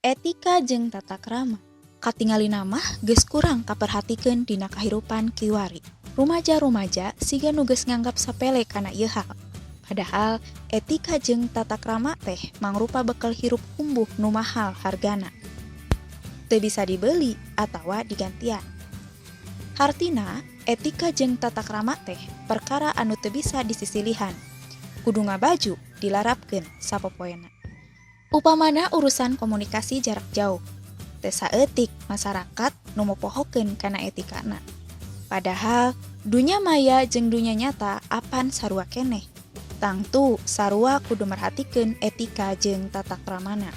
Etika jeung tata krama katingalina mah geus kurang kaperhatikeun dina kahirupan kiwari. Rumaja-rumaja siga nu geus nganggap sapele kana ieu hal. Padahal etika jeung tata krama teh mangrupa bekel hirup humbuh nu mahal hargana. Teu bisa dibeli atawa digantian. Hartina, etika jeung tata krama teh perkara anu teu bisa disisilihan. Kudu ngabaju dilarapkeun sapopoena. Upamana urusan komunikasi jarak jauh, teu saeutik masyarakat nu mopohokeun kana etikana. Padahal dunya maya jeung dunya nyata apan sarua keneh. Tangtu sarua kudu merhatikeun etika jeung tata kramana.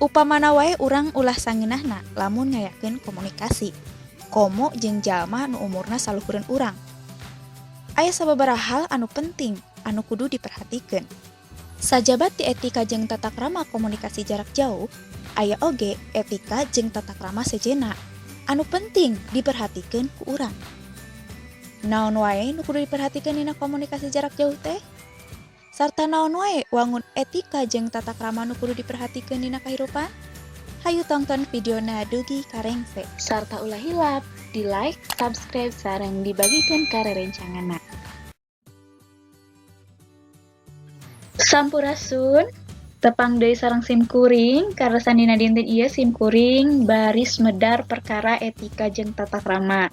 Upamana wae urang ulah sangeunahna lamun ngayakeun komunikasi, komo jeung jalma nu umurna saluhureun urang. Aya sababaraha hal anu penting anu kudu diperhatikeun. Sajaba ti etika jeung tata krama komunikasi jarak jauh, aya oge etika jeung tata krama sejenna anu penting diperhatikeun ku urang. Naon wae nu kudu diperhatikeun dina komunikasi jarak jauh teh? Sarta naon wae wangun etika jeung tata krama nu kudu diperhatikeun dina kahirupan? Hayu tongton videona dugi ka rengse. Sarta ulah hilap di like, subscribe, sareng dibagikan ka rerencanganna. Sampurasun, tepang deui sareng sim kuring, kaleresan dina dinten ieu sim kuring baris medar perkara etika jeung tata krama.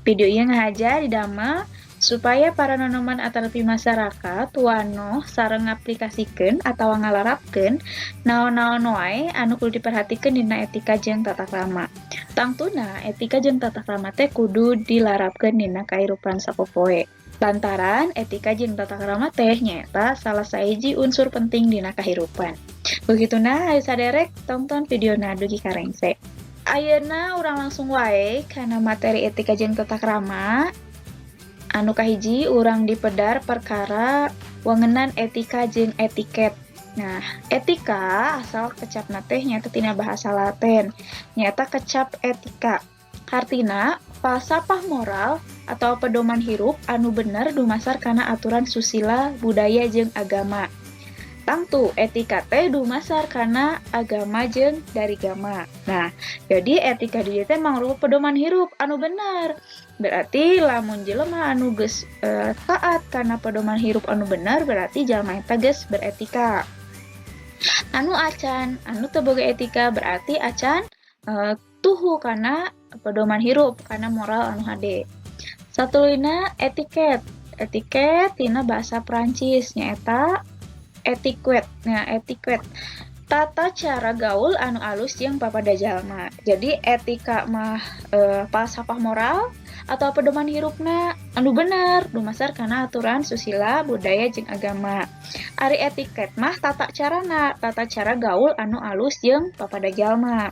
Video ieu ngahaja didamel supaya para nonoman atanapi masyarakat wanoh sareng ngaplikasikeun atawa ngalarapkeun naon-naon wae anu kudu diperhatikeun dina etika jeung tata krama. Tangtuna etika jeung tata krama teh kudu dilarapkeun dina kahirupan sapopoe. Lantaran etika jeung tata krama teh nyaeta salah sahiji unsur penting dina kahirupan. Begituna, hayu saderek tonton videona dugi ka rengse. Ayeuna urang langsung wae kana materi etika jeung tata krama. Anu kahiji, urang dipedar perkara wangenan etika jeung etiket. Nah, etika asal kecapna teh nyaeta tina bahasa Latin, nyaeta kecap etika. Hartina falsafah moral atau pedoman hirup anu bener dumasar kana aturan susila, budaya jeung agama. Tangtu etika teh dumasar kana agama jeung darigama. Nah, jadi etika di dieu teh mangrupa pedoman hirup anu bener. Berarti lamun jelema anu geus taat kana pedoman hirup anu bener, berarti jalma eta geus beretika. Anu acan, anu teu boga etika, berarti acan tuhu kana pedoman hirup, kana moral anu hade. Satuluyna, etiket. Etiket tina bahasa Prancis nyaeta etiquette. Nah, etiquette tata cara gaul anu alus jeung papada jalma. Jadi etika mah falsafah moral atau pedoman hirupna anu bener dumasar kana aturan susila, budaya jeung agama. Ari etiket mah tata carana, tata cara gaul anu alus jeung papada jalma.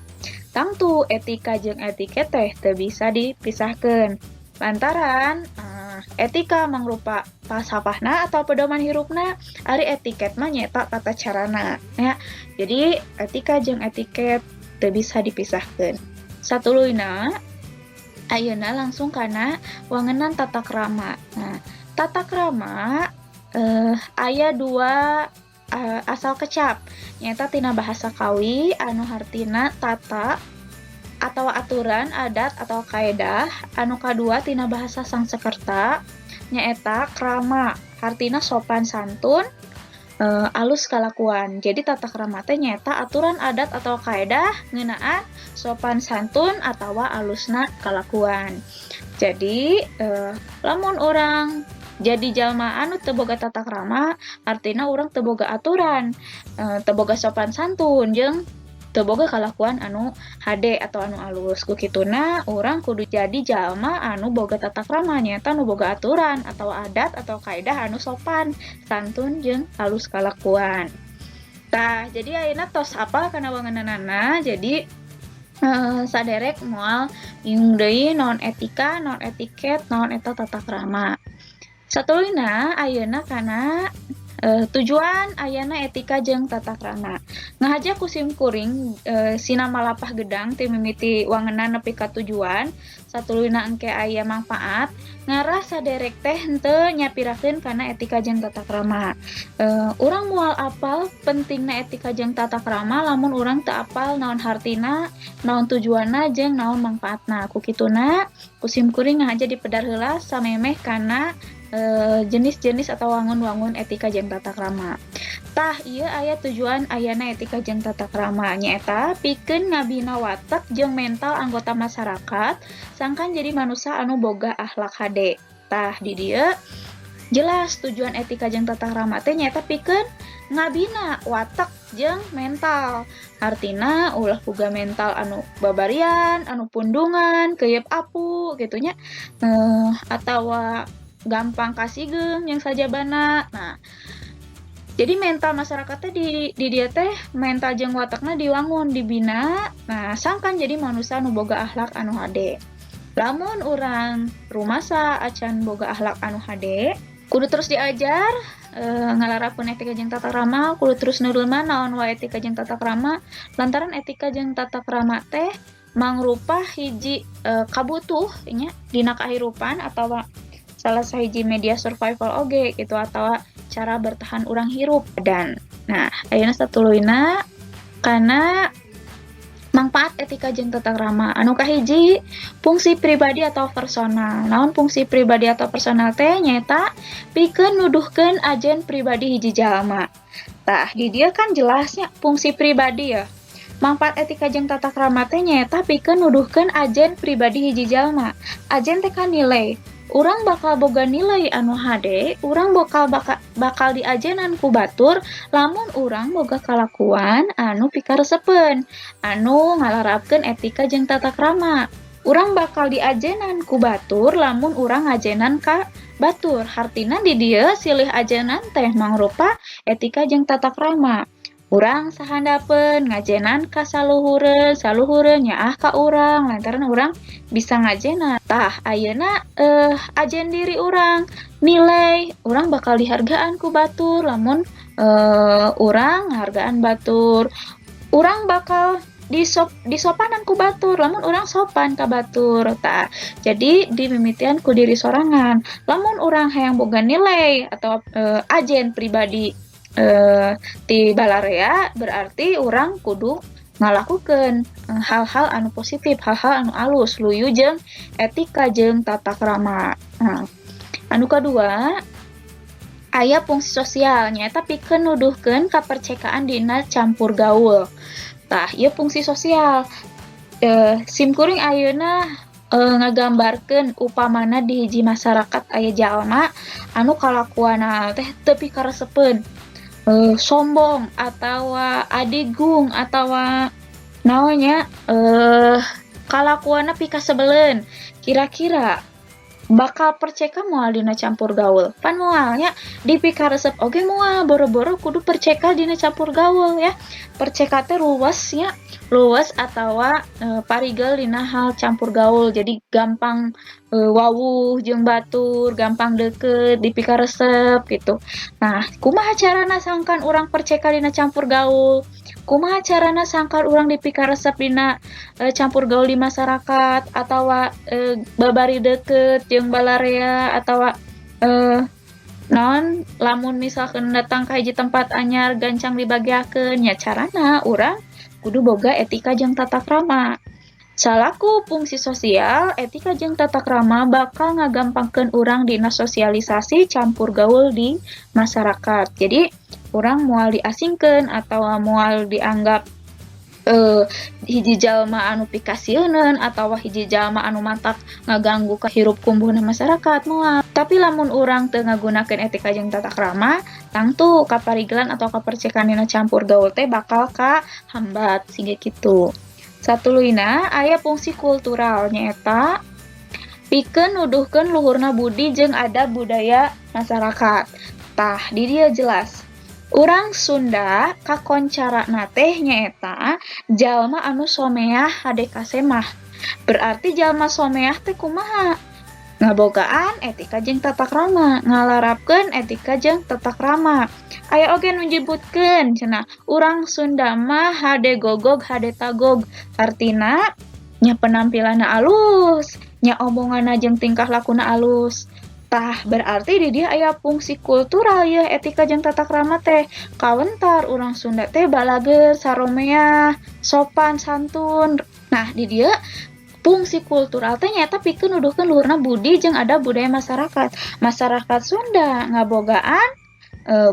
Tangtu etika jeung etiket teh teu bisa dipisahkeun. Lantaran etika mangrupa falsafahna atau pedoman hirupna, ari etiket mah nyaeta tata carana. Ya, jadi etika jeung etiket teu bisa dipisahkeun. Satuluyna, ayeuna langsung kana wangenan tata krama. Nah, tata krama aya dua asal kecap, nyaeta tina bahasa Kawi anu hartina tata atau aturan, adat atau kaedah. Anu kadua tina bahasa Sangsekerta, nyaeta krama, hartina sopan santun, alus kalakuan. Jadi tata krama teh nyaeta aturan, adat atau kaedah ngeunaan sopan santun atawa alusna kalakuan. Jadi lamun urang jadi jalma anu teu boga tata krama, artina urang teu boga aturan, teu boga sopan santun jeung teu boga kalakuan anu hade atau anu alus. Ku kituna urang kudu jadi jalma anu boga tata krama, nyaeta nu boga aturan atau adat atau kaedah anu sopan santun jeung alus kalakuan. Tah, jadi ayeuna tos apal kana wangenanana, jadi saderek moal bingung deui naon etika, naon etiket, naon eta tata krama. Satuluyna, ayeuna kana Tujuan ayana etika jeung tata krama. Ngahaja ku sim kuring sina malapah gedang ti mimiti wangenan nepi ka tujuan, satuluyna engke aya mangfaat, ngarah saderek teh henteu nyapirakeun kana etika jeung tata krama. Urang moal apal pentingna etika jeung tata krama lamun urang teu apal naon hartina, naon tujuanna jeung naon mangfaatna. Ku kituna ku sim kuring ngahaja dipedar heula samemeh kana jenis-jenis atau wangun-wangun etika jeung tata krama. Tah, ieu aya tujuan ayana etika jeung tata krama nyaeta pikeun ngabina watek jeung mental anggota masyarakat sangkan jadi manusia anu boga akhlak hade. Tah, di dieu jelas tujuan etika jeung tata krama teh nyaeta pikeun ngabina watek jeung mental. Artina ulah boga mental anu babarian, anu pundungan, keuyeup apu kitu nya. Atawa gampang kasigeung yang sajabana. Nah, jadi mental masyarakatnya di dia teh mental jeung watakna diwangun, dibina. Nah, sangkan jadi manusia nu boga akhlak anu hade. Lamun urang rumasa acan boga akhlak anu hade, kudu terus diajar ngalarapkeun etika jeung tata krama, kudu terus nurulman naon wae etika jeung tata krama, lantaran etika jeung tata krama teh mangrupa hiji kabutuh nya dina kahirupan atawa salah sahiji media survival oge gitu atau cara bertahan urang hirup. Dan nah, ayeuna satuluyna kana manfaat etika jeung tata krama. Anu kahiji, fungsi pribadi atau personal. Naon fungsi pribadi atau personal teh nyaeta pikeun nuduhkeun ajen pribadi hiji jalma. Tah, di dieu kan jelasnya fungsi pribadi ya. Manfaat etika jeung tata krama teh nyaeta pikeun nuduhkeun ajen pribadi hiji jalma. Ajen teh kan nilai. Urang bakal boga nilai anu hade, urang bakal diajenan ku batur lamun urang boga kalakuan anu pikaresepeun, anu ngalarapkeun etika jeung tata krama. Urang bakal diajenan ku batur lamun urang ngajenan ka batur. Hartina di dieu silih ajenan teh mangrupa etika jeung tata krama. Urang sahandapeun ngajenan ka saluhureun, saluhureun nyaah ka urang lantaran urang bisa ngajenan. Tah, ayeuna ajen diri urang, nilai urang bakal dihargaan ku batur lamun urang ngahargaan batur. Urang bakal disopanan ku batur lamun urang sopan ka batur. Tah, jadi dimimitian ku diri sorangan. Lamun urang hayang boga nilai atau ajen pribadi ti balarea, berarti urang kudu ngalakukeun hal-hal anu positif, hal-hal anu alus, luyu jeung etika jeung tata krama. Nah, anu kadua aya fungsi sosial nyaeta pikeun nuduhkeun kapercekaan dina campur gaul. Tah, ieu fungsi sosial. Sim kuring ayeuna ngagambarkeun upamana di hiji masyarakat aya jalma anu kalakuanna teh teu pikaresepeun, sombong atawa adigung atawa naonnya kalakuanna pikasebeleun, kira-kira bakal perceka moal dina campur gaul? Pan moalnya, dipikaresep oge moal, boro-boro kudu perceka dina campur gaul ya. Perceka teh luwesnya, luwes atawa parigel dina hal campur gaul, jadi gampang wawuh jeung batur, gampang deket, dipikaresep gitu. Nah, kumaha carana sangkan urang perceka dina campur gaul? Kumaha carana sangkan urang dipikaresep dina campur gaul di masyarakat atawa babari deket jeung balarea atawa naon lamun misalkan datang ka hiji tempat anyar gancang dibagiakeun? Nya carana urang kudu boga etika jeung tata krama. Salaku fungsi sosial, etika jeung tata krama bakal ngagampangkeun urang dina sosialisasi campur gaul di masyarakat. Jadi urang moal diasingkeun atau moal dianggap hiji jalma anu pikasieuneun atawa hiji jalma anu matak ngaganggu kahirup kumbuhna masyarakat, moal. Tapi lamun urang teu ngagunakeun etika jeung tata krama, tangtu kaparigelan atau kapercekan dina campur gaul teh bakal kahambat siga kitu. Satuluyna aya fungsi kultural nyaeta pikeun nuduhkeun luhurna budi jeung adab budaya masyarakat. Tah, di dieu jelas. Urang Sunda kakoncarana teh nyaeta jalma anu someah hade kasemah. Berarti jalma someah teh kumaha? Ngabogaan etika jeung tata krama, ngalarapkeun etika jeung tata krama. Aya oge nu nyebutkeun cenah, urang Sunda mah hade gogog hade tagog. Artina nya penampilanna alus, nya omonganna jeung tingkah lakuna alus. Tah berarti di dieu aya fungsi kultural yeuh etika jeung tata krama teh. Kawentar urang Sunda teh balageur, saromeah, sopan santun. Nah, di dieu fungsi kultural teh nyaeta pikeun nuduhkeun luhurna budi jeung adab budaya masyarakat. Masyarakat Sunda ngabogaan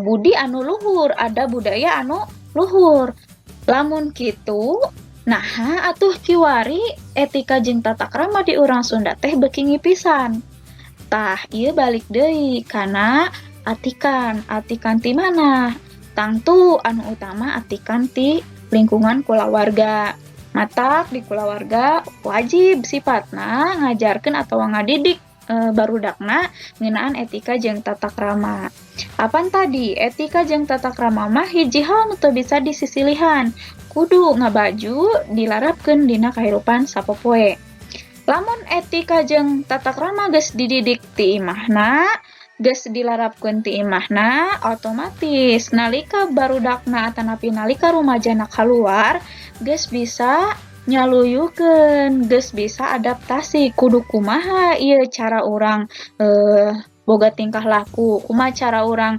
budi anu luhur, ada budaya anu luhur. Lamun kitu, naha atuh kiwari etika jeung tata krama di urang Sunda teh beuki ngipisan. Tah, ieu balik deui kana atikan. Atikan ti mana? Tangtu anu utama atikan ti lingkungan kulawarga. Matak di kulawarga wajib sifatna ngajarkeun atawa ngadidik barudakna ngeunaan etika jeung tata krama. Apan tadi etika jeung tata krama mah hiji hal nu teu bisa disisilihan. Kudu ngabaju dilarapkeun dina kahirupan sapopoe. Lamun etika jeung tata krama geus dididik ti imahna, geus dilarapkeun ti imahna, otomatis nalika barudakna atanapi nalika rumajana kaluar geus bisa nyaluyukeun, geus bisa adaptasi. Kudu kumaha ieu cara urang boga tingkah laku, kumaha cara urang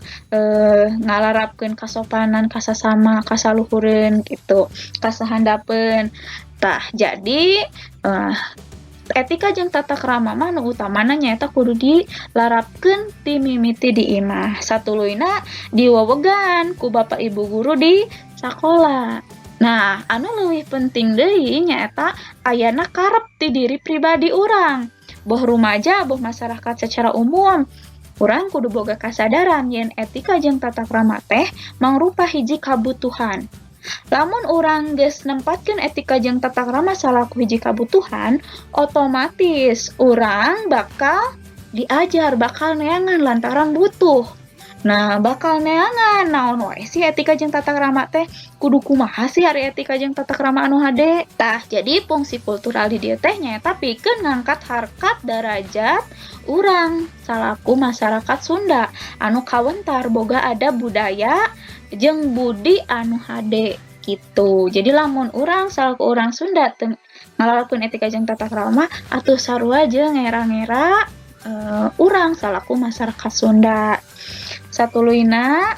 ngalarapkeun kasopanan ka sasama, ka saluhureun gitu, ka sahandapeun. Tah, jadi etika jeung tata krama mah nu utamana nyaeta kudu dilarapkeun ti mimiti di imah. Satuluyna diwewegan ku bapak ibu guru di sakola. Nah, anu leuwih penting deui nyaeta ayana karep ti diri pribadi urang. Boh rumaja, boh masyarakat secara umum. Urang kudu boga kasadaran yen etika jeung tata krama teh mangrupa hiji kabutuhan. Lamun urang geus nempatkeun etika jeung tata krama salaku hiji kabutuhan, otomatis urang bakal diajar, bakal neangan lantaran butuh. Nah, bakal neangan naon wae sih etika jeung tata krama teh, kudu kumaha sih ari etika jeung tata krama anu hade. Tah, jadi fungsi kultural di dieu teh nyaeta pikeun ngangkat harkat darajat urang salaku masyarakat Sunda anu kawentar boga adab budaya jeung budi anu hade gitu. Jadi lamun urang salaku urang Sunda teu ngalarapkeun etika jeung tata krama atuh sarua jeung ngera-ngera urang salaku masyarakat Sunda. Satuluyna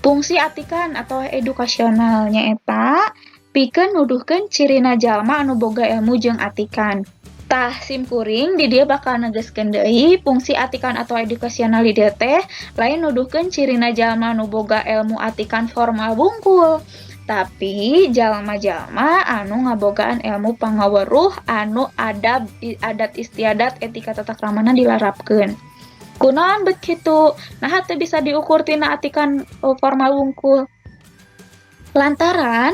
fungsi atikan atau edukasional nyaeta pikeun nuduhkeun cirina jalma anu boga ilmu jeung atikan. Tah, sim kuring di dieu bakal negeskeun deui fungsi atikan atau edukasional di dieu teh lain nuduhkeun cirina jalma anu boga ilmu atikan formal bungkul, tapi jalma-jalma anu ngabogaan ilmu pangaweruh anu adab adat istiadat etika tata kramana dilarapkeun. Kunaon bet kitu? Naha teu bisa diukur tina atikan formal wungkul? Lantaran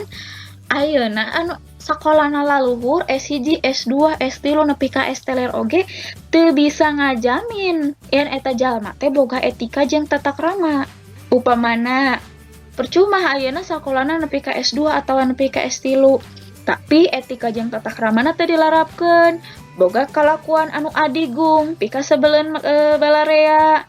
ayeuna anu sakolana laluhur S1, S2, S3 nepi ka S teler oge teu bisa ngajamin yen eta jalma teh boga etika jeung tata krama. Upamana percuma ayeuna sakolana nepi ka S2 atawa nepi ka S3, tapi etika jeung tata kramana teu dilarapkeun, boga kalakuan anu adigung, pikasebeleun balarea,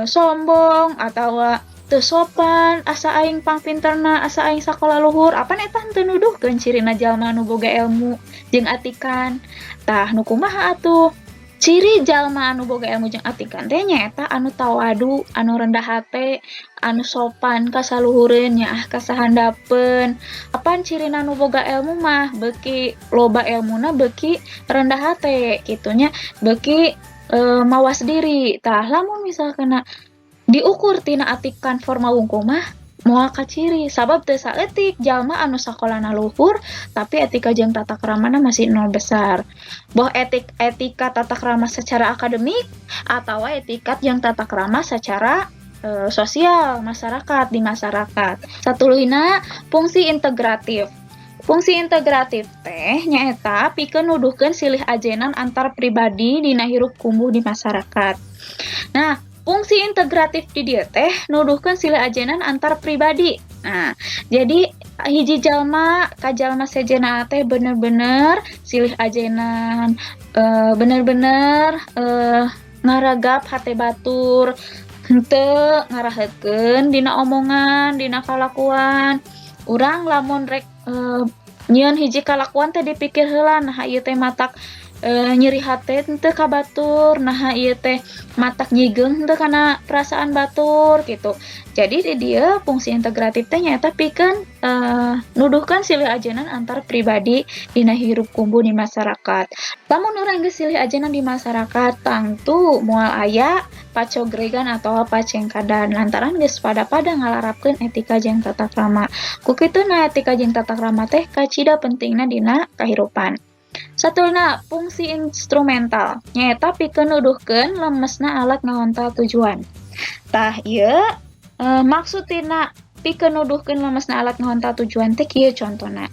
sombong atawa teu sopan, asa aing pangpinterna, asa aing sakola luhur, apan eta henteu nuduhkeun cirina jalma anu boga ilmu jeung atikan. Tah, nu kumaha atuh? Ciri jalma anu boga ilmu jeung atikan teh nyaeta anu tawadu, anu rendah hate, anu sopan ka saluhureun, nyaah ka sahandapeun. Apan cirina nu boga ilmu mah beuki loba elmuna beuki rendah hate kitu nya, beuki mawas diri. Tah, lamun misalkeunna diukur tina atikan formal wungkul mah moal kaciri, sabab teu saeutik jalma anu sakolana luhur tapi etika jeung tata kramana masih nol besar. Boh etika tata krama secara akademik atawa etika jeung tata krama secara sosial masyarakat di masyarakat. Satuluyna fungsi integratif. Fungsi integratif teh nyaeta pikeun nuduhkeun silih ajenan antar pribadi dina hirup kumbuh di masyarakat. Nah, fungsi integratif di dieu teh nuduhkeun silih ajenan antar pribadi. Nah, jadi hiji jalma ka jalma sejenna teh bener-bener silih ajenan, bener-bener Ngaragap hate batur, henteu ngaraheutkeun dina omongan, dina kalakuan. Urang lamun rek nyieun hiji kalakuan teh dipikir heula, naha ieu teh matak nyeri hate henteu ka batur, naha ieu teh matak nyigeung henteu kana perasaan batur gitu. Jadi di dieu fungsi integratif teh nyaeta pikeun nuduhkeun silih ajenan antar pribadi dina hirup kumbu di masyarakat. Lamun urang geus silih ajenan di masyarakat, tangtu moal aya pacogregan atawa pacengkadan lantaran geus pada-pada ngalarapkeun etika jeung tata krama. Ku kituna etika jeung tata krama teh kacida pentingna dina kahirupan. Satuluyna, fungsi instrumental nyaeta pikeun nuduhkeun lemesna alat ngahontal tujuan. Tah, ieu maksud tina pikeun nuduhkeun lemesna alat ngahontal tujuan teh kieu contona.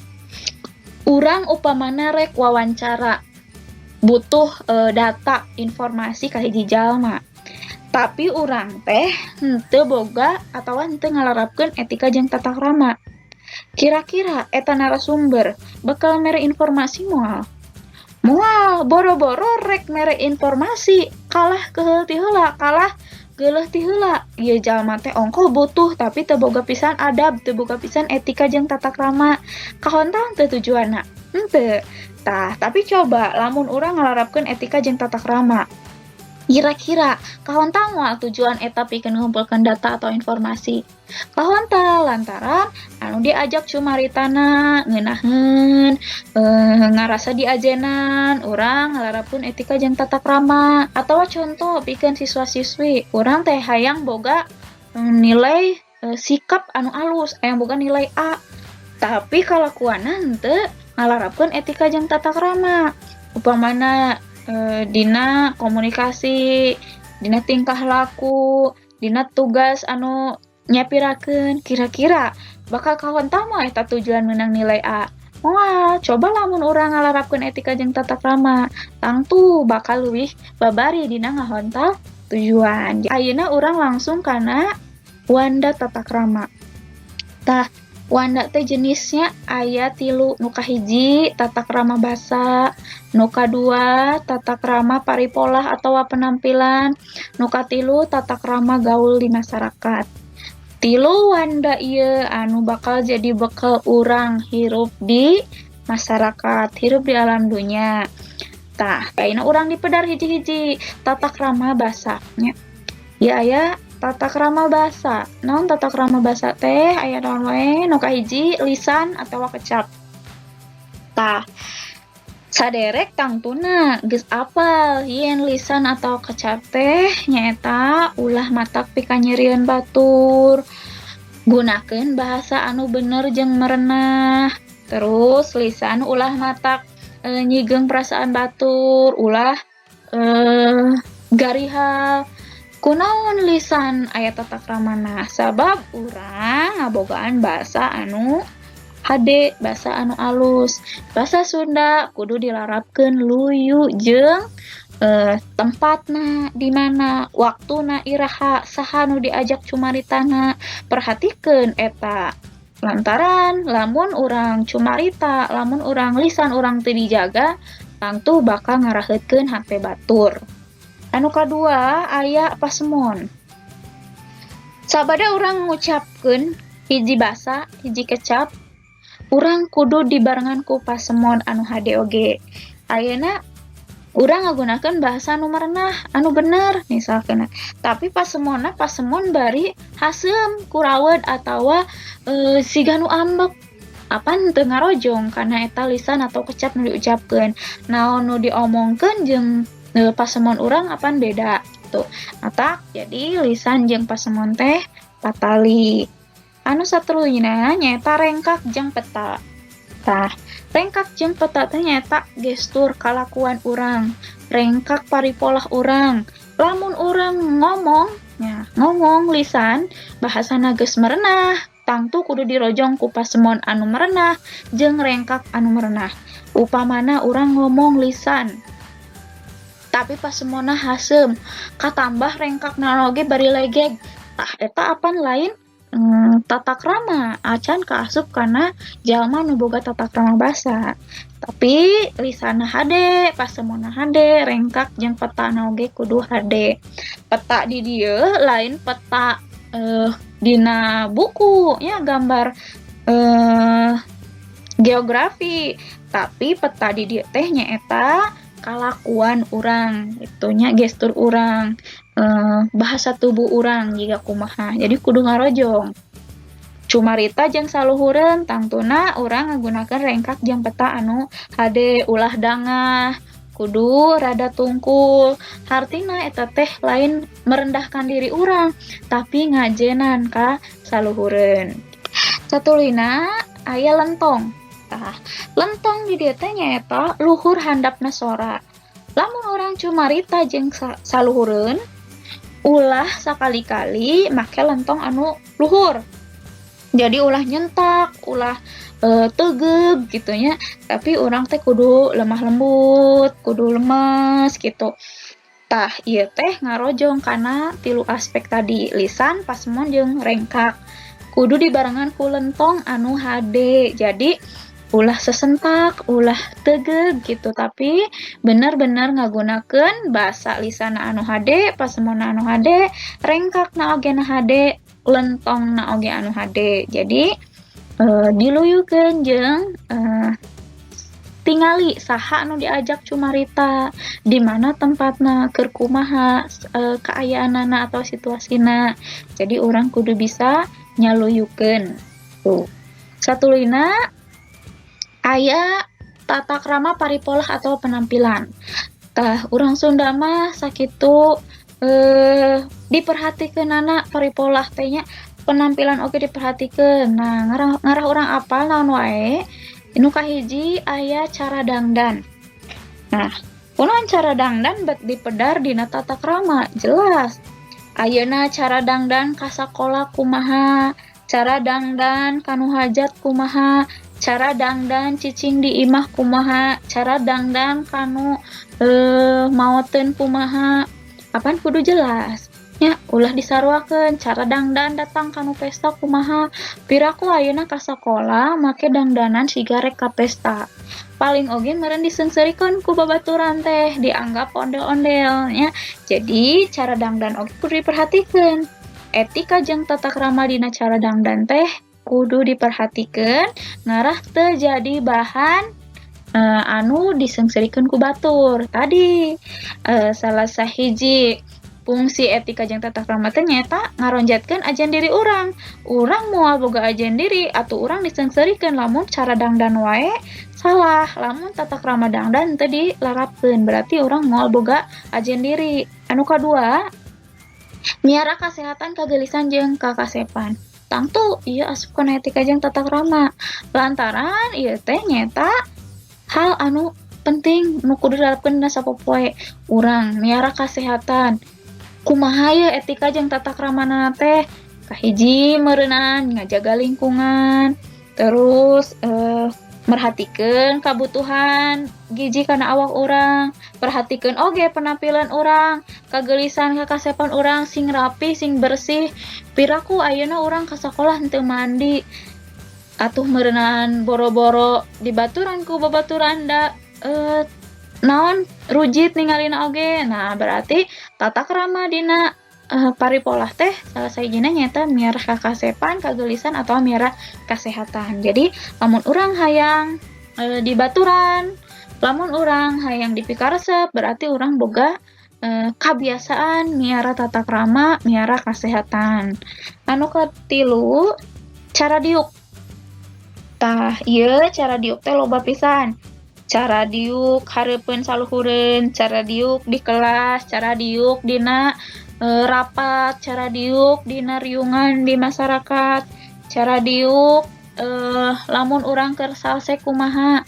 Urang upamana rek wawancara, butuh data informasi ka hiji jalma. Tapi urang teh henteu boga atawa henteu ngalarapkeun etika jeung tata krama. Kira-kira eta narasumber bakal mere informasi moal? Moal, boro-boro rek mere informasi, kalah keheul ti heula, kalah geuleuh ti heula. Ieu jalma teh ongkoh butuh tapi teu boga pisan adab, teu boga pisan etika jeung tata krama. Kahontal teu tujuanna? Henteu. Tah, tapi coba lamun urang ngalarapkeun etika jeung tata krama, kira-kira kahontal moal tujuan eta pikeun ngumpulkeun data atau informasi? Kahontal, lantaran anu diajak cumaritana ngeunaheun, ngarasa diajenan, urang ngalarapkeun etika jeung tata krama. Atawa contoh pikeun siswa-siswi, urang teh hayang boga nilai sikap anu alus, hayang boga nilai A, tapi kalakuanna henteu ngalarapkeun etika jeung tata krama. Upamana dina komunikasi, dina tingkah laku, dina tugas anu nyapirakeun, kira-kira bakal kahontal moal eta tujuan meunang nilai A? Moal. Coba lamun urang ngalarapkeun etika jeung tata krama, tangtu bakal leuwih babari dina ngahontal tujuan. Ayeuna urang langsung kana wanda tata krama. Tah, wanda teh jenisnya aya tilu. Nu kahiji tata krama basa, nu kadua tata krama paripolah atawa penampilan, nu katilu tata krama gaul di masyarakat. Tilu wanda ieu anu bakal jadi bekal urang hirup di masyarakat, hirup di alam dunya. Tah, ayeuna urang dipedar hiji-hiji tata krama basa nya. Ieu aya tata krama basa. Naon tata krama basa teh? Aya naon wae? Nu kahiji lisan atawa kecap. Tah, saderek tangtuna geus apal yen lisan atau kecap teh nyaeta ulah matak pikanyerieun batur, gunakeun bahasa anu bener jeung merenah, terus lisan ulah matak nyigeung perasaan batur, ulah garihal. Kunaon lisan aya tata kramana? Sabab urang ngabogaan basa anu hade, basa anu alus. Basa Sunda kudu dilarapkeun luyu jeung tempatna di mana, waktuna iraha, saha nu diajak cumaritana, perhatikeun eta. Lantaran lamun urang cumarita, lamun urang lisan urang teu dijaga, tangtu bakal ngaraheutkeun hate batur. Anu kadua aya pasemon. Sabada urang ngucapkeun hiji basa, hiji kecap, urang kudu dibarengan ku pasemon anu hade oge. Ayeuna urang ngagunakeun bahasa anu merenah, anu bener misalkeun, tapi pasemonna pasemon bari haseum, kuraweut atawa siga nu ambek. Apan teu ngarojong kana eta lisan atau kecap nu diucapkeun. Naon nu diomongkeun jeung pasemon urang apan beda tuh. Matak jadi lisan jeung pasemon teh patali. Anu satuluyna nyaeta rengkak jeung peta. Tah, rengkak jeung peta teh nyaeta gestur kalakuan urang, rengkak paripolah urang. Lamun urang ngomong, nya ngomong lisan bahasana geus merenah, tangtu kudu dirojong ku pasemon anu merenah jeung rengkak anu merenah. Upamana urang ngomong lisan tapi pasemonna haseum, katambah rengkakna oge bari legeg. Tah, eta apan lain tata krama, acan kaasup kana jalma nu boga tata krama basa. Tapi lisanna hade, pasemonna hade, rengkak jeung petana oge kudu hade. Peta di dieu lain peta dina buku nya gambar geografi, tapi peta di dieu teh nyaeta kalakuan urang gitu nya, gestur urang, bahasa tubuh urang jiga kumaha. Jadi kudu ngarojong. Cumarita jeung saluhureun tangtuna urang ngagunakeun rengkak jeung peta anu hade, ulah dangah, kudu rada tungkul. Hartina eta teh lain merendahkan diri urang, tapi ngajenan ka saluhureun. Satuluyna aya lentong. Tah, lentong di dieu teh nyaeta luhur handapna sora. Lamun urang cumarita jeung saluhureun, ulah sakali-kali make lentong anu luhur. Jadi ulah nyentak, ulah tegeug gitu nya, tapi urang teh kudu lemah lembut, kudu lemes gitu. Tah, ieu teh ngarojong kana tilu aspek tadi, lisan, pasemon jeung rengkak. Kudu dibarengan ku lentong anu hade. Jadi ulah sesentak, ulah tegeug gitu, tapi bener-bener ngagunakeun basa lisanna anu hade, pasemonna anu hade, rengkakna oge na hade, lentongna oge anu hade. Jadi diluyukeun jeung tingali saha anu diajak cumarita, di mana tempatna, keur kumaha kaayaanana atau situasina. Jadi urang kudu bisa nyaluyukeun. Tuh. Satuluyna aya tata krama paripolah atau penampilan. Tah, urang Sunda mah sakitu diperhatikeunana paripolah teh nya, penampilan oge diperhatikeun. Nah, ngarah urang apal naon wae? Nu kahiji aya cara dangdan. Nah, kunaon cara dangdan bet dipedar dina tata krama? Jelas. Ayeuna cara dangdan ka sakola kumaha, cara dangdan ka nu hajat kumaha, cara dangdan cicing di imah kumaha, cara dangdan kanu maoteun kumaha. Apan kudu jelas nya, ulah disaruakeun. Cara dangdan datang kanu pesta kumaha. Piraku ayeuna ka sakola make dangdanan siga rek ka pesta, paling oge meureun diseungseurikeun ku babaturan teh, dianggap ondel-ondel nya. Jadi cara dangdan oge kudu diperhatikeun. Etika jeung tata krama dina cara dangdan teh kudu diperhatikeun ngarah teu jadi bahan anu diseungseurikeun ku batur. Tadi salah sahiji fungsi etika jeung tata krama teh nyaeta ngaronjatkeun ajen diri urang. Urang moal boga ajen diri atuh urang diseungseurikeun lamun cara dangdan wae salah, lamun tata krama dangdan teu dilarapkeun, berarti urang moal boga ajen diri. Anu kadua, miara kasehatan, kageulisan jeung kakasepan. Tangtu ieu asup kana etika jeung tata krama, lantaran ieu teh nyaeta hal anu penting nu kudu dilarapkeun dina sapopoe. Urang miara kasehatan, kumaha ye etika jeung tata kramana teh? Kahiji meureunan ngajaga lingkungan, terus merhatikeun kabutuhan gizi kana awak urang, perhatikeun oge penampilan urang, kageulisan kakasepan urang sing rapi, sing bersih. Piraku ayeuna urang ka sakolah henteu mandi, atuh meureunan boro-boro dibaturan ku babaturan da naon, rujit ningalina oge. Nah, berarti tata krama dina paripolah teh salah sahijina nyaeta miara kakasepan, kageulisan atau miara kasehatan. Jadi lamun urang hayang dibaturan, lamun urang hayang dipikaresep, berarti urang boga kabiasaan miara tata krama, miara kasehatan. Anu katilu, cara diuk. Tah, ieu cara diuk teh loba pisan. Cara diuk hareupeun saluhureun, cara diuk di kelas, cara diuk dina rapat, cara diuk dina riungan di masyarakat, cara diuk lamun urang keur salse kumaha.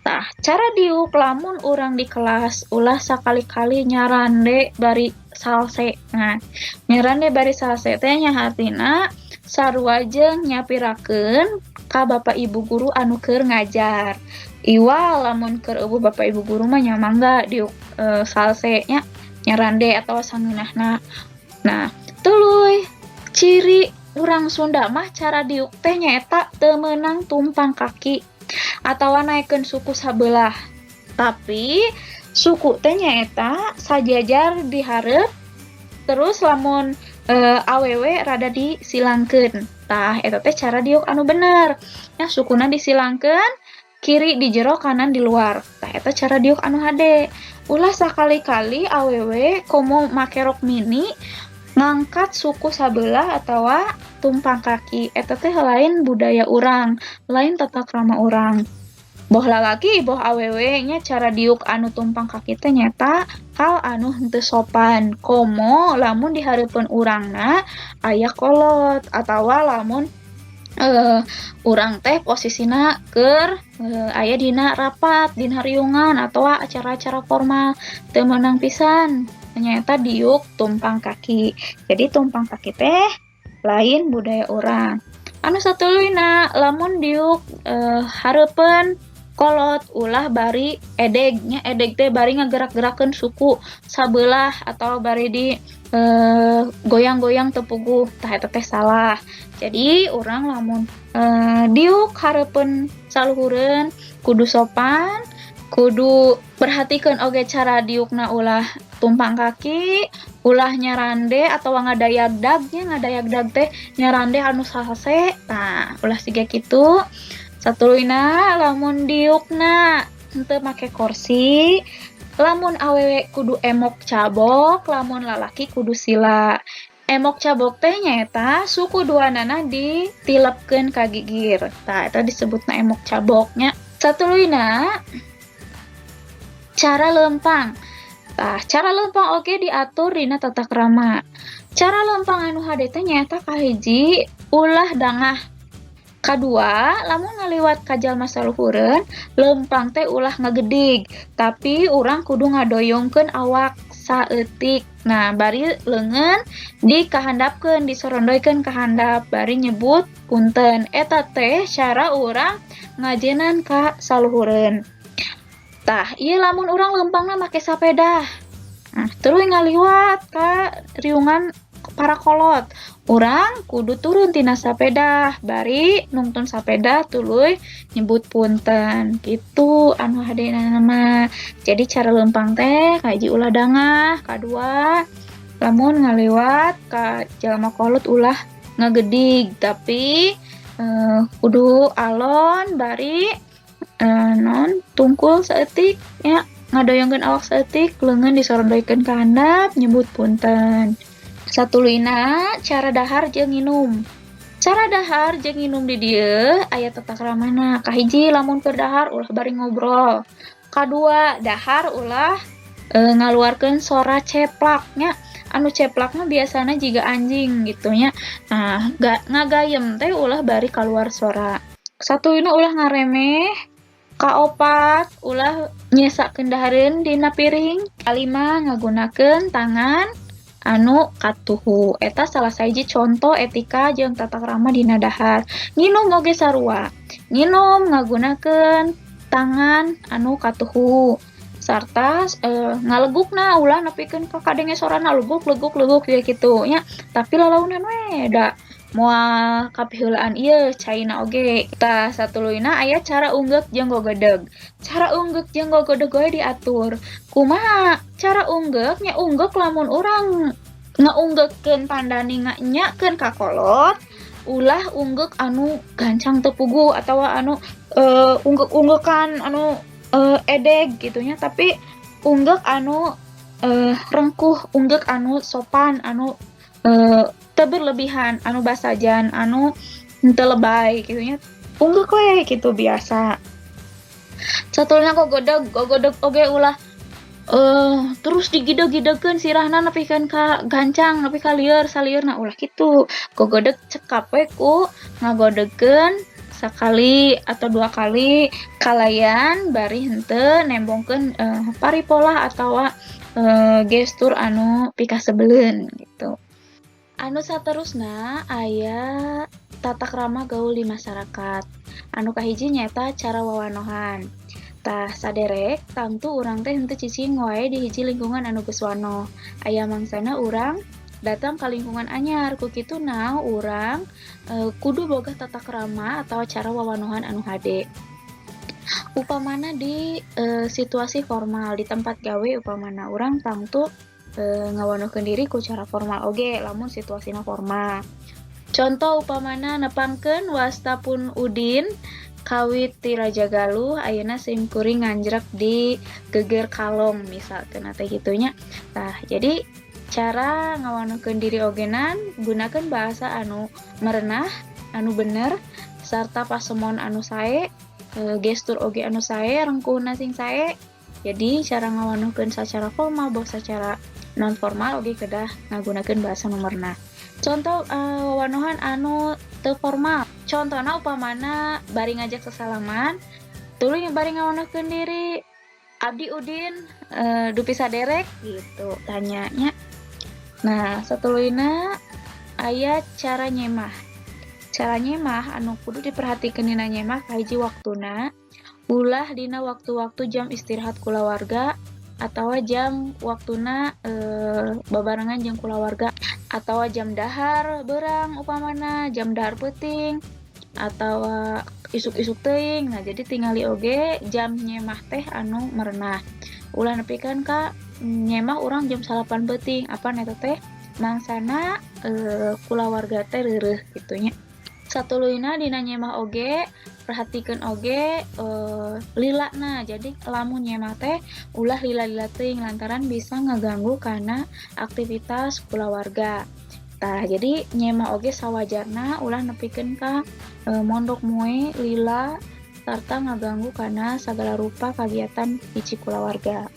Tah, cara diuk lamun urang di kelas, ulah sakali-kali nyarande bari salse. Nah, nyarande bari salse teh nya hartina sarua jeung nyapirakeun ka bapak ibu guru anu keur ngajar. Iwal lamun keur euweuh bapak ibu guru mah nya mangga diuk salse nya, nyarande atawa sangeunahna. Nah, tuluy ciri Urang Sunda mah cara diuk teh nyaeta teu meunang tumpang kaki atawa naekkeun suku sabelah. Tapi suku teh nyaeta sajajar di hareup, terus lamun awewe rada disilangkeun. Tah, eta teh cara diuk anu bener. Nya sukuna disilangkeun, kiri di jero, kanan di luar. Tah, eta cara diuk anu hade. Ulah sakali-kali awewe komo make rok mini ngangkat suku sabelah atawa tumpang kaki. Eta teh lain budaya urang, lain tata krama urang. Boh lalaki boh awewe nya, cara diuk anu tumpang kaki teh nyaeta hal anu henteu sopan. Komo lamun di hareupeun urangna aya kolot atawa lamun urang teh posisina keur aya dina rapat, dina riungan atawa acara-acara formal, teu meunang pisan nyaeta diuk tumpang kaki. Jadi tumpang kaki teh lain budaya urang. Anu satuluyna, lamun diuk hareupeun kolot ulah bari edeg nya. Edeg teh bari ngagerak-gerakeun suku sabelah atau bari di goyang-goyang teu puguh. Tah, eta teh salah. Jadi urang lamun diuk hareupeun saluhureun kudu sopan, kudu perhatikeun oge cara diukna, ulah tumpang kaki, ulah nyarande atau ngadayagdag nya. Ngadayagdag teh nyarande anu sahase. Tah, ulah siga kitu. Satuluyna, lamun diukna henteu make kursi, lamun awewe kudu emok cabok, lamun lalaki kudu sila. Emok cabok teh nyaeta suku duanana ditilepkeun ka gigir. Tah, eta disebutna emok cabok nya. Satuluyna, cara leumpang. Tah, cara leumpang oge diatur dina tata krama. Cara leumpang anu hade teh nyaeta kahiji, ulah dangah. Kadua, lamun ngaliwat ka jalma saluhureun, leumpang teh ulah ngagedig, tapi urang kudu ngadoyongkeun awak saeutik. Nah, bari leungeun dikahandapkeun, disorondoykeun ka handap, bari nyebut punten. Eta teh cara urang ngajenan ka saluhureun. Tah, ieu lamun urang leumpangna make sapeda. Nah, tuluy ngaliwat ka riungan para kolot. Urang kudu turun tina sapeda, bari nungtun sapeda tuluy nyebut punten. Kitu anu hadena mah. Jadi cara leumpang teh kahiji, ulah dangah, kadua, lamun ngaliwat ka jalma kolot ulah ngagedig, tapi kudu alon bari naon, tungkul saeutik nya, ngadoyongkeun awak saeutik, leungeun disorondoykeun ka handap, nyebut punten. Satuluyna, cara dahar jeung nginum. Cara dahar jeung nginum di dieu aya tata kramana. Kahiji, lamun keur dahar ulah bari ngobrol. Kadua, dahar ulah ngaluarkeun sora ceplak nya. Anu ceplak mah biasana jiga anjing gitu nya. Nah, ngagayem teh ulah bari kaluar sora. Satuluyna, ulah ngaremeh. Kaopat, ulah nyesakeun dahareun dina piring. Kalima, ngagunakeun tangan anu katuhu. Eta salah sahiji conto etika jeung tata krama dina dahar. Nginum oge sarua. Nginum ngagunakeun tangan anu katuhu sarta ngalegukna ulah nepikeun ka kadenge sorana leguk leguk leguk ya kitu nya, tapi lalaunan we da moal kapiheulaan ieu caina oge. Tah, satuluyna aya cara unggeuk jeung gogedeg. Cara unggeuk jeung gogedeg we diatur. Kumaha cara unggeuk nya? Unggeuk lamun urang ngaunggeukkeun pandani ngaenyakeun ka kolot, ulah unggeuk anu gancang teu puguh atawa anu unggeuk-unggeukan anu edeg gitu nya, tapi unggeuk anu rengkuh, unggeuk anu sopan, anu teu berlebihan, anu basajan, anu henteu lebay kitu nya. Unggeuk we kitu biasa. Satuluyna gogodeg. Gogodeg oge ulah terus digideg-gidegkeun sirahna nepikeun ka gancang, nepi ka lieur salieurna, ulah kitu. Gogodeg cekap we ku ngagodegkeun sakali atau dua kali kalayan bari henteu nembongkeun paripolah atawa gestur anu pikasebeleun gitu. Anu saterusna aya tata krama gaul di masyarakat. Anu kahiji nyaeta cara wawanohan. Tah, saderek tangtu urang teh henteu cicing wae di hiji lingkungan anu geus wanoh. Aya mangsana urang Datang ka lingkungan anyar, ku kituna urang kudu boga tata krama atau cara wawanohan anu hade. Upamana di situasi formal di tempat gawe, upamana urang tangtu ngawanohkeun diri ku cara formal oge lamun situasina formal. Contoh upamana, nepangkeun wasta pun Udin kawit ti Rajagaluh, ayeuna sim kuring nganjrek di Geger Kalong misalkeun teh kitu nya. Tah, jadi cara ngawanohkeun diri ogenan gunakeun bahasa anu merenah, anu bener, sarta pasemon anu sae, gestur oge anu sae, rengkuhna sing sae. Jadi cara ngawanohkeun secara formal boh secara non formal oge kedah ngagunakeun bahasa nu merenah. Contoh wawanohan anu teu formal, contohna upamana bari ngajak sesalaman tuluy bari ngawanohkeun diri, "Abdi Udin, dupi saderek?" gitu tanyanya. Nah, satuluyna aya cara nyemah. Cara nyemah anu kudu diperhatikeun dina nyemah, kahiji waktuna, ulah dina waktu-waktu jam istirahat kulawarga atawa jam waktuna babarengan jeung kulawarga atawa jam dahar beurang, upamana jam dahar peuting atawa isuk-isuk teuing. Nah, jadi tingali oge jam nyemah teh anu merenah, ulah nepikeun ka nyemah urang jam 9 peuting, apan eta teh mangsana kulawarga teh reureuh kitu nya. Satuluyna dina nyemah oge perhatikeun oge lilana. Jadi lamun nyemah teh ulah lila-lila teuing lantaran bisa ngaganggu kana aktivitas kulawarga. Tah, jadi nyemah oge sawajarna, ulah nepikeun ka mondok moe lila sarta ngaganggu kana sagala rupa kagiatan hiji kulawarga.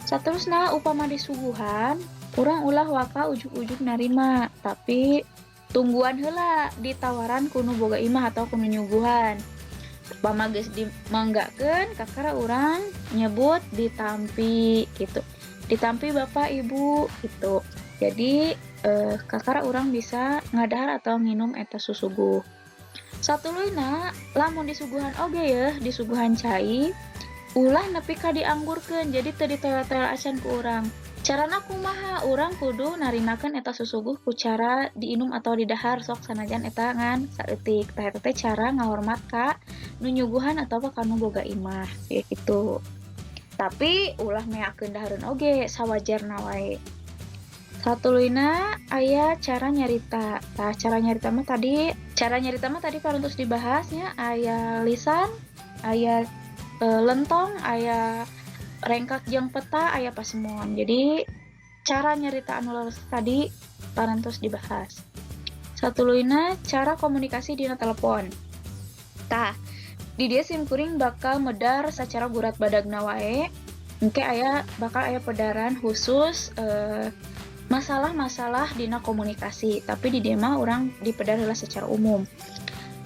Saterusna, upama disuguhan, urang ulah waka ujug-ujug narima, tapi tungguan heula ditawaran ku nu boga imah atau ku nu nyuguhan. Upama geus dimanggakeun, kakara urang nyebut "ditampi" gitu, "Ditampi, Bapak Ibu," gitu. Jadi kakara urang bisa ngadahar atau nginum eta susuguh. Satuluyna, lamun disuguhan oge yeuh, disuguhan cai, ulah nepi ka dianggurkeun, jadi teu ditoel-toel acan ku urang. Carana kumaha? Urang kudu narimakeun eta susuguh ku cara diinum atau didahar, sok sanajan eta ngan saeutik. Tah, eta teh cara ngahormat ka nu nyuguhan atawa ka nu boga imah kayak gitu. Tapi ulah meakeun dahareun oge, sawajarna wae. Satuluyna aya cara nyarita. Tah, cara nyarita mah tadi parantos dibahas nya, aya lisan, aya lentong, aya rengkak jeung peta, aya pasemon. Jadi cara nyarita anu leres tadi parantos dibahas. Satuluyna cara komunikasi dina telepon. Tah, di dieu sim kuring bakal medar sacara gurat badagna wae. Engke aya bakal aya pedaran khusus masalah-masalah dina komunikasi, tapi di dieu mah urang dipedar heula secara umum.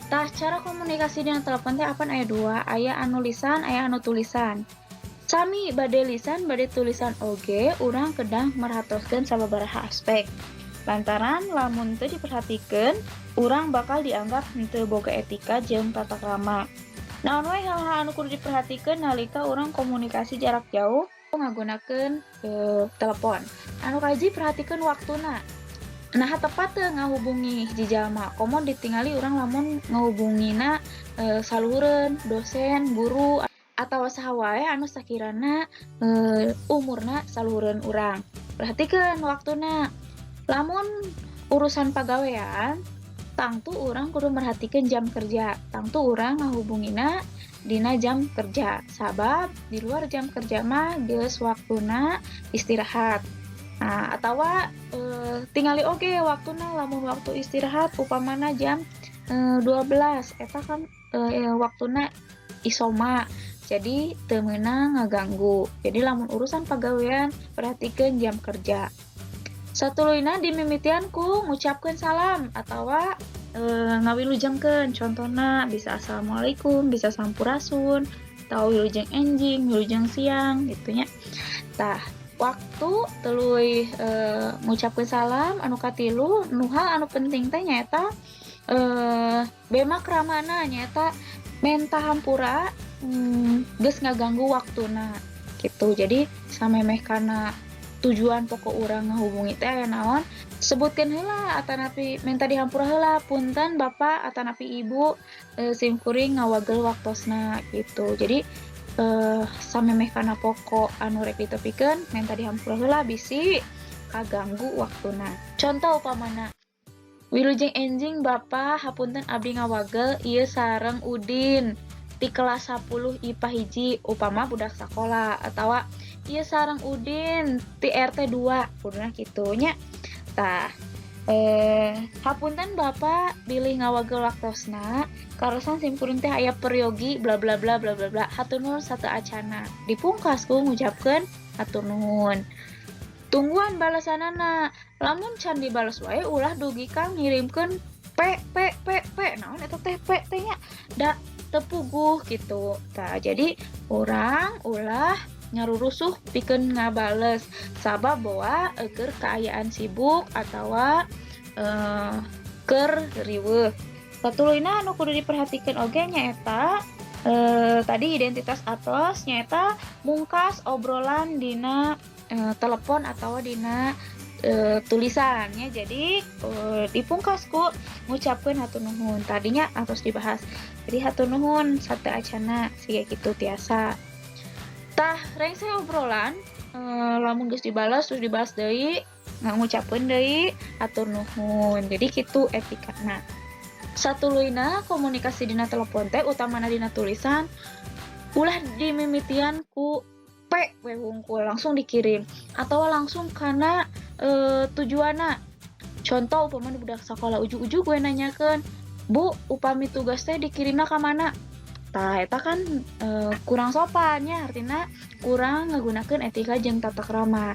Tah, cara komunikasi dina telepon teh apan aya dua, aya anu lisan, aya anu tulisan. Sami bade lisan bade tulisan oge urang kedah merhatoskeun sababaraha aspek. Lantaran lamun teu diperhatikeun, urang bakal dianggap henteu boga etika jeung tata krama. Naon wae hal-hal anu kudu diperhatikeun nalika urang komunikasi jarak jauh ngagunakeun telepon? Anu kahiji, perhatikeun waktuna. Naha tepat teu ngahubungi hiji jalma? Komo ditingali urang lamun ngahubungina saluhureun, dosen, guru, atawa saha wae anu sakirana umurna saluhureun urang. Perhatikeun waktuna. Lamun urusan pagawean, tangtu urang kudu merhatikeun jam kerja. Tangtu urang ngahubungina dina jam kerja, sabab di luar jam kerja mah geus waktuna istirahat. Nah, atawa tingali oge waktuna, lamun waktu istirahat upamana jam 12, eta kan waktuna isoma, jadi teu meunang ngaganggu. Jadi lamun urusan pagawean, perhatikeun jam kerja. Satuluyna dimimitian ku ngucapkeun salam atawa ngawilujengkeun, contona bisa assalamualaikum, bisa sampurasun, atau wilujeng enjing, wilujeng siang gitu nya. Tah, waktu, tuluy ngucapkeun salam. Anu katilu, nu hal anu penting teh nyaeta bema kramana, nyaeta menta hampura geus ngaganggu waktuna gitu. Jadi samemeh kana tujuan pokok urang ngahubungi teh aya naon, Sebutkeun heula atanapi minta dihampura heula, punten Bapak atanapi Ibu, sim kuring ngawagel waktosna gitu. Jadi samemeh kana pokok anu rek ditepikeun minta dihampura heula bisi kaganggu waktuna. Contoh upamana, "Wilujeng enjing Bapak, hapunten abdi ngawagel, ieu sareng Udin ti kelas 10 IPA 1," upama budak sakola, atawa "Ieu sareng Udin ti RT 2," kuduna kitu nya. Tah, "Hapunten Bapak bilih ngawagel waktosna, kaleresan sim kuring teh aya peryogi bla bla bla bla bla bla, hatur nuhun sateuacanna." Dipungkas ku ngucapkeun hatur nuhun. Tungguan balasanana, lamun can dibales wae ulah dugi ka ngirimkeun P P P P, naon eta teh P teh nya, da teu puguh gitu. Tah, jadi urang ulah ngarurusuh pikeun ngabales, sabab boa keur kaayaan sibuk atawa keur riweuh. Satuluyna anu kudu diperhatikeun oge nyaeta tadi identitas atos, nyaeta mungkas obrolan dina telepon atawa dina tulisan nya. Jadi dipungkas ku ngucapkeun hatur nuhun, tadinya atos dibahas. Jadi hatur nuhun sateuacanna, siga kitu tiasa. Tah, rengse obrolan, lamun geus dibales terus dibales deui, ngucapkeun deui hatur nuhun. Jadi kitu etikana. Satuluyna, komunikasi dina telepon teh utamana dina tulisan ulah dimimitian ku P we wungkul, langsung dikirim atau langsung kana tujuanna. Contoh upamana budak sakola ujug-ujug we nanyakeun, "Bu, upami tugas teh dikirimna ka mana?" Tah, eta kan kurang sopan nya, artina kurang ngagunakeun etika jeung tata krama.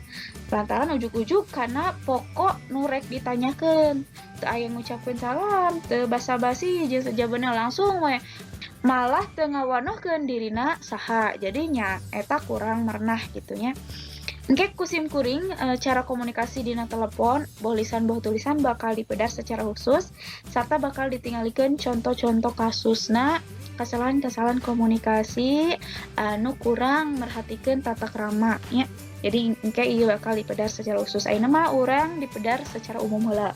Lantaran ujug-ujug kana pokok nu rek ditanyakeun. Teu aya ngucapkeun salam, teu basa-basi jeung sajabana, langsung we. Malah teu ngawanohkeun dirina saha. Jadi nya eta kurang merenah gitu nya. Engke ku sim kuring cara komunikasi dina telepon, boh lisan boh tulisan, bakal dipedar secara khusus serta bakal ditinggalikeun contoh-contoh kasusna kesalahan-kesalahan komunikasi anu kurang merhatikeun tata krama nya. Jadi engke ieu bakal dipedar secara khusus. Ayeuna mah urang dipedar secara umum heula.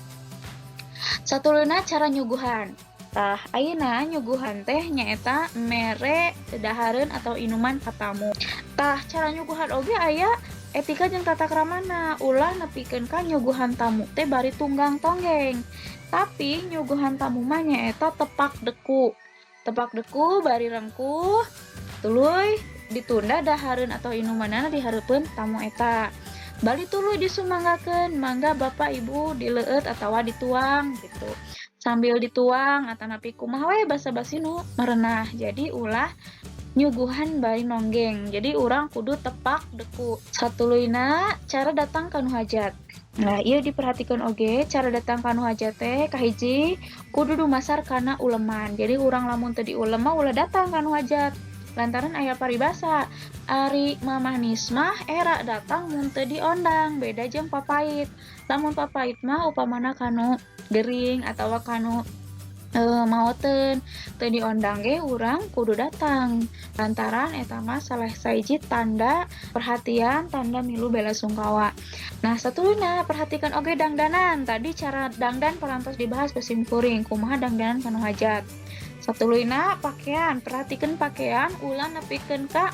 Satuluyna, cara nyuguhan. Tah, ayeuna nyuguhan teh nyaeta mere dahareun atau inuman ka tamu. Tah, cara nyuguhan oge aya etika jeung tata kramana. Ulah nepikeun ka nyuguhan tamu teh bari tunggang tonggeng. Tapi nyuguhan tamu mah nyaeta tepak deku. Tepak deku bari rengkuh, tuluy ditunda dahareun atau inumanana di hareupeun tamu eta. Bali tuluy disumanggakeun, "Mangga Bapak Ibu dileueut atawa dituang," gitu. Sambil dituang atanapi kumaha we basa-basi nu merenah. Jadi ulah nyuguhan bari nonggeng. Jadi urang kudu tepak deku. Satuluyna, cara datang ka nu hajat. Nah, ieu diperhatikeun oge cara datang ka nu hajat teh kahiji kudu dumasar kana uleman. Jadi urang lamun teu diulem mah ulah datang ka nu hajat. Lantaran aya paribasa, ari mamanis mah era datang mun teu diondang, beda jeung papait. Lamun papait mah upamana kanu gering atawa kanu maoteun, teu diondang ge urang kudu datang. Lantaran eta mah salah sahiji tanda perhatian, tanda milu bela sungkawa. Nah, satuluyna perhatikan oge dangdanan. Tadi cara dangdan parantos dibahas ku sim kuring, kumaha dangdanan kanu hajat. Satuluyna pakaian, perhatikan pakaian, ulah nepikeun ka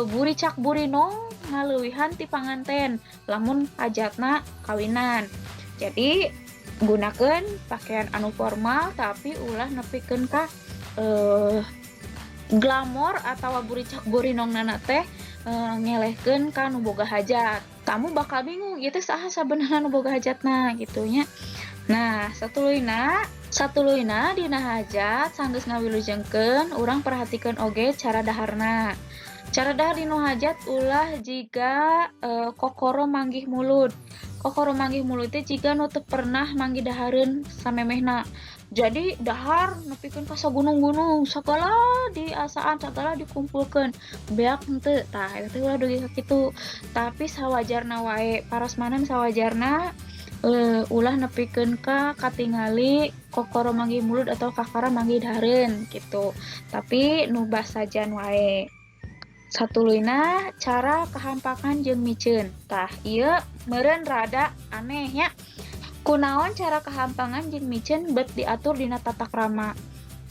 buricak burinong ngaleuwihan ti panganten lamun hajatna kawinan. Jadi gunakeun pakaian anu formal tapi ulah nepikeun ka glamor atawa buricak burinongnana teh ngelehkeun ka nu boga hajat. Kamu bakal bingung, ieu teh saha sabenerna nu boga hajatna gitu nya. Nah, satuluyna dina hajat sanggeus ngawilujengkeun, urang perhatikeun oge cara daharna. Cara dahar dina hajat ulah jiga kokoro manggih mulud. Kokoro manggih mulud teh jiga nu teu pernah manggih dahareun samemehna. Jadi dahar nepikeun ka sagunung-gunung, sagala diasaan, sagala dikumpulkeun, beak henteu. Tah, eta teh ulah dugi ka kitu. Tapi sawajarna wae, parasmanan sawajarna, ulah nepikeun ka katingali kokoro manggih mulud atau kakara manggih dahareun gitu. Tapi nu basajan wae. Satuluyna, cara kahampakan jeung miceun. Tah, ieu meureun rada aneh nya. Kunaon cara kahampangan jeung miceun bet diatur dina tata krama?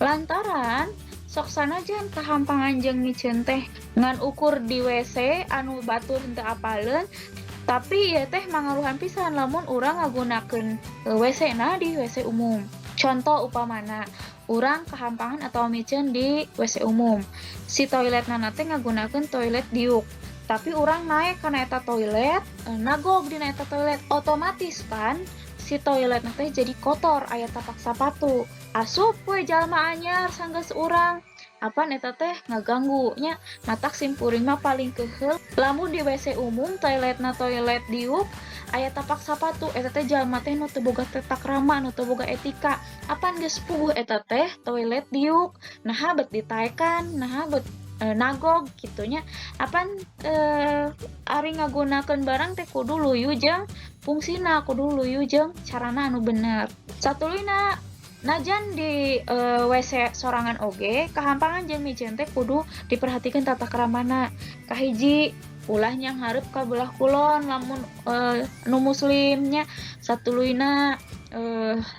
Lantaran sok sanajan kahampangan jeung miceun teh ngan ukur di WC anu batur henteu apaleun, tapi ieu teh mangaruhan pisan lamun urang ngagunakeun WC na di WC umum. Contoh upamana, urang kahampangan atau miceun di WC umum. Si toiletna teh ngagunakeun toilet diuk. Tapi urang naek kana eta toilet, nagog dina eta toilet, otomatis pan si toilet teh jadi kotor, aya tapak sapatu. Asup we jalma anyar sanggeus urang. Apan eta teh ngaganggu nya, matak simkuring mah paling keuheul lamun di WC umum toiletna toilet diuk aya tapak sapatu, eta teh jalma teh nu teu boga tata krama, nu teu boga etika. Apan geus puguh eta teh toilet diuk, naha bet ditaekan, naha bet nagog kitu nya. Apan ari ngagunakeun barang teh kudu luyu jeung fungsina, kudu luyu jeung carana anu bener. Satuluyna, najan di WC sorangan oge, kahampangan jeung miceun teh kudu diperhatikeun tata kramana. Kahiji, ulah nyanghareup ka belah kulon lamun nu muslim nya. Satuluyna,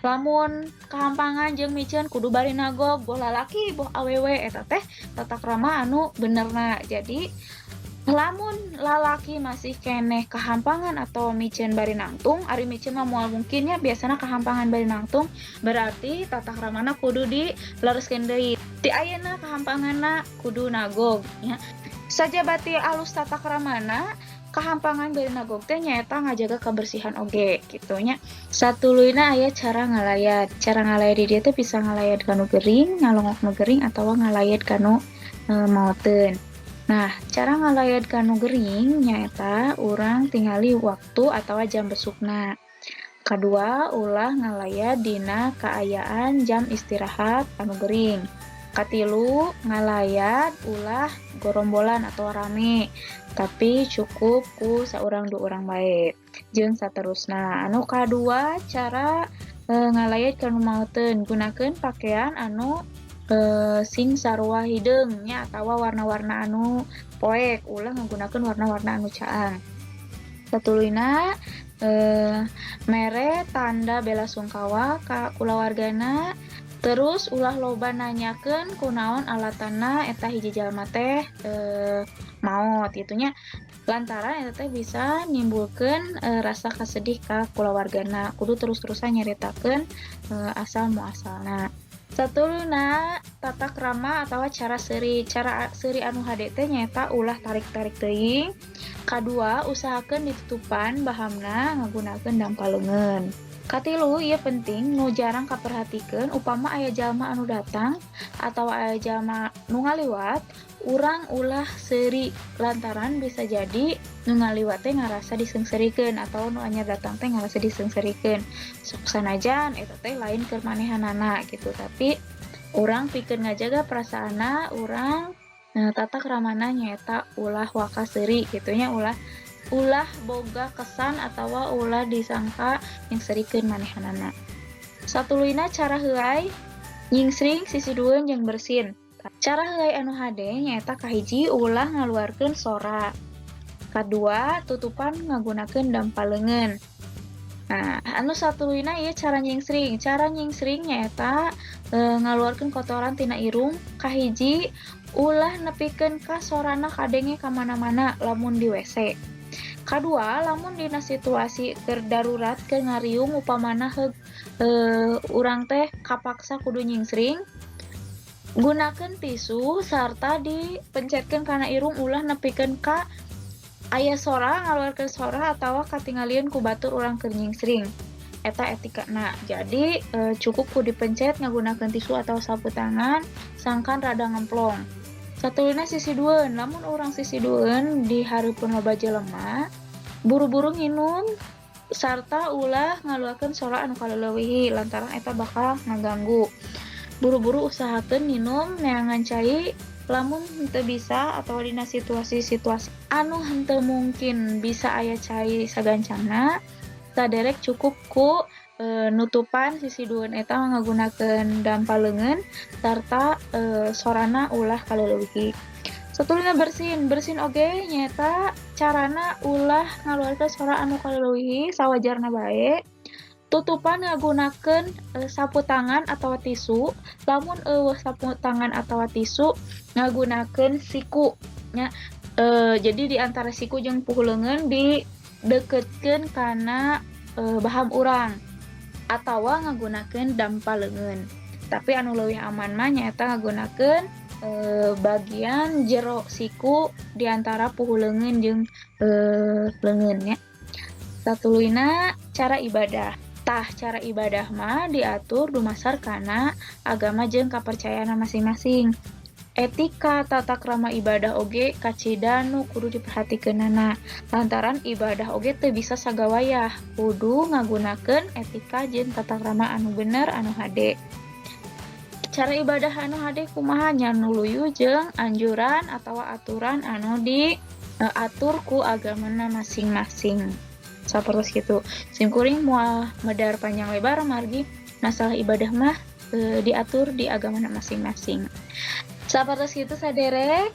lamun kahampangan jeung miceun kudu bari nagog, boh lalaki boh awewe, eta teh tata krama anu benerna. Jadi lamun lalaki masih keneh kahampangan atau miceun bari nangtung, ari miceun mah moal mungkin nya, biasana kahampangan bari nangtung, berarti tata kramana kudu dilereskeun deui. Ti ayeuna kahampanganna kudu nagog nya. Sajabati alus tata kramana, kahampangan bari nagog teh nyaeta ngajaga kebersihan oge kitu nya. Satuluyna aya cara ngalayat. Cara ngalayat di dieu teh bisa ngalayat kanu gering, ngalongok nu gering, atawa ngalayat kanu maoteun. Nah, cara ngalayat kanu gering nyaeta urang tingali waktu atawa jam besukna. Kadua, ulah ngalayat dina kaayaan jam istirahat anu gering. Katilu, ngalayat ulah gorombolan atau rame, tapi cukup ku saurang dua urang bae. Jeung saterusna. Anu kadua, cara ngalayat kanu maoteun, gunakeun pakaian anu sing sarua hideung nya atawa warna-warna anu poek, ulah ngagunakeun warna-warna anu caang. Satuluyna, mere tanda bela sungkawa ka kulawargana, terus ulah loba nanyakeun kunaon alatanna eta hiji jalma teh maot kitu nya. Lantaran eta teh bisa nimbulkeun rasa kasedih ka kulawargana, kudu terus-terusan nyaritakeun asal muasalna. Satuluyna, tata krama atawa cara seuri. Cara seuri anu hade teh nyaeta ulah tarik-tarik teuing. Kadua, usahakeun ditutupan bahamna ngagunakeun dampal leungeun. Katilu, ieu penting nu jarang kaperhatikeun, upama aya jalma anu datang atawa aya jalma nu ngaliwat, urang ulah seuri lantaran bisa jadi nu ngaliwat teh ngarasa diseungseurikeun atau nu anyar datang teh ngarasa diseungseurikeun. Sok sanajan eta teh lain keur manehanana gitu, tapi urang pikeun ngajaga perasaanna, urang tata kramana nyaeta ulah waka seuri kitu nya, ulah ulah boga kesan atawa ulah disangka nyengserikeun manehanana. Satuluyna, cara heuay nyingsring, sisidueun jeung bersin. Cara heuay anu hade nyaeta kahiji, ulah ngaluarkeun sora. Kadua, tutupan ngagunakeun dampal leungeun. Nah, anu satuluyna ieu cara nyingsring. Cara nyingsring nyaeta ngaluarkeun kotoran tina irung. Kahiji, ulah nepikeun ka sorana kadenge ka mana-mana lamun di WC. Kadua, lamun dina situasi keur darurat keur ngariung, upamana heug urang teh kapaksa kudu nyingsring, gunakeun tisu sarta dipencetkeun kana irung, ulah nepikeun ka aya sora, ngaluarkeun sora atawa katingalieun ku batur urang keur nyingsring. Eta etikana. Jadi cukup ku dipencet ngagunakeun tisu atau sapu tangan sangkan rada ngemplong. Satuluyna sisidueun. Lamun urang sisidueun di hareupeun loba jelema, buru-buru nginum sarta ulah ngaluarkeun sora anu kaleulewihi lantaran eta bakal ngaganggu. Buru-buru usahakeun nginum neangan cai, lamun henteu bisa atawa dina situasi-situasi anu henteu mungkin bisa aya cai sagancangna, saderek cukup ku nutupan sisidueun eta ngagunakeun dampal leungeun sarta sorana ulah kaleulewihi. Satuluyna bersin. Bersin oge nyaeta carana ulah ngaluarkeun sora anu kaleulewihi, sawajarna bae. Tutupan ngagunakeun sapu tangan atawa tisu. Lamun euweuh sapu tangan atawa tisu, ngagunakeun siku nya. Jadi di antara siku jeung puhu leungeun dideketkeun kana baham urang atawa ngagunakeun dampa leungeun. Tapi anu leuwih aman mah nyaeta ngagunakeun bagian jero siku di antara puhu leungeun jeung leungeun nya. Satuluyna, cara ibadah. Tah, cara ibadah mah diatur dumasar kana agama jeung kapercayaan masing-masing. Etika tata krama ibadah oge kacida nu kudu diperhatikeunana, lantaran ibadah oge teu bisa sagawayah, kudu ngagunakeun etika jeung tata krama anu bener, anu hade. Cara ibadah anu hade kumaha? Nya nuluyu jeung anjuran atawa aturan anu diatur ku agamana masing-masing. Sapertos kitu. Simkuring moal medar panjang lebar, margi masalah ibadah mah diatur di agamana masing-masing. Sapertos kitu saderek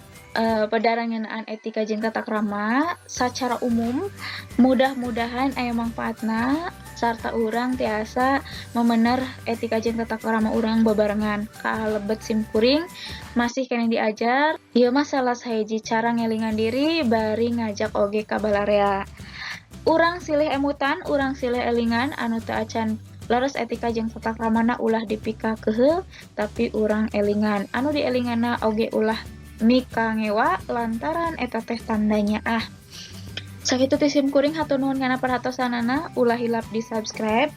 pedaran ngeunaan etika jeung tata krama sacara umum. Mudah-mudahan aya mangfaatna sarta urang tiasa memener etika jeung tata krama urang bebarengan. Ka lebet simkuring masih keneh diajar. Ieu mah salah sahiji cara ngelingan diri bari ngajak oge ka balarea. Urang silih emutan, urang silih elingan. Anu teu acan leres etika jeung tata kramana ulah dipikakeheul, tapi urang elingan. Anu dielinganna oge ulah mikangewa, lantaran eta teh tanda nyaah. Sakitu ti sim kuring, hatur nuhun kana perhatosanana. Ulah hilap di subscribe.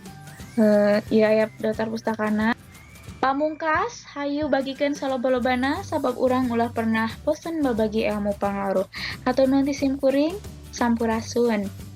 Ieu aya daftar pustakana. Pamungkas, hayu bagikeun saloba-lobana, sabab urang ulah pernah bosen babagi ilmu pangaruh. Hatur nuhun ti sim kuring, sampurasun.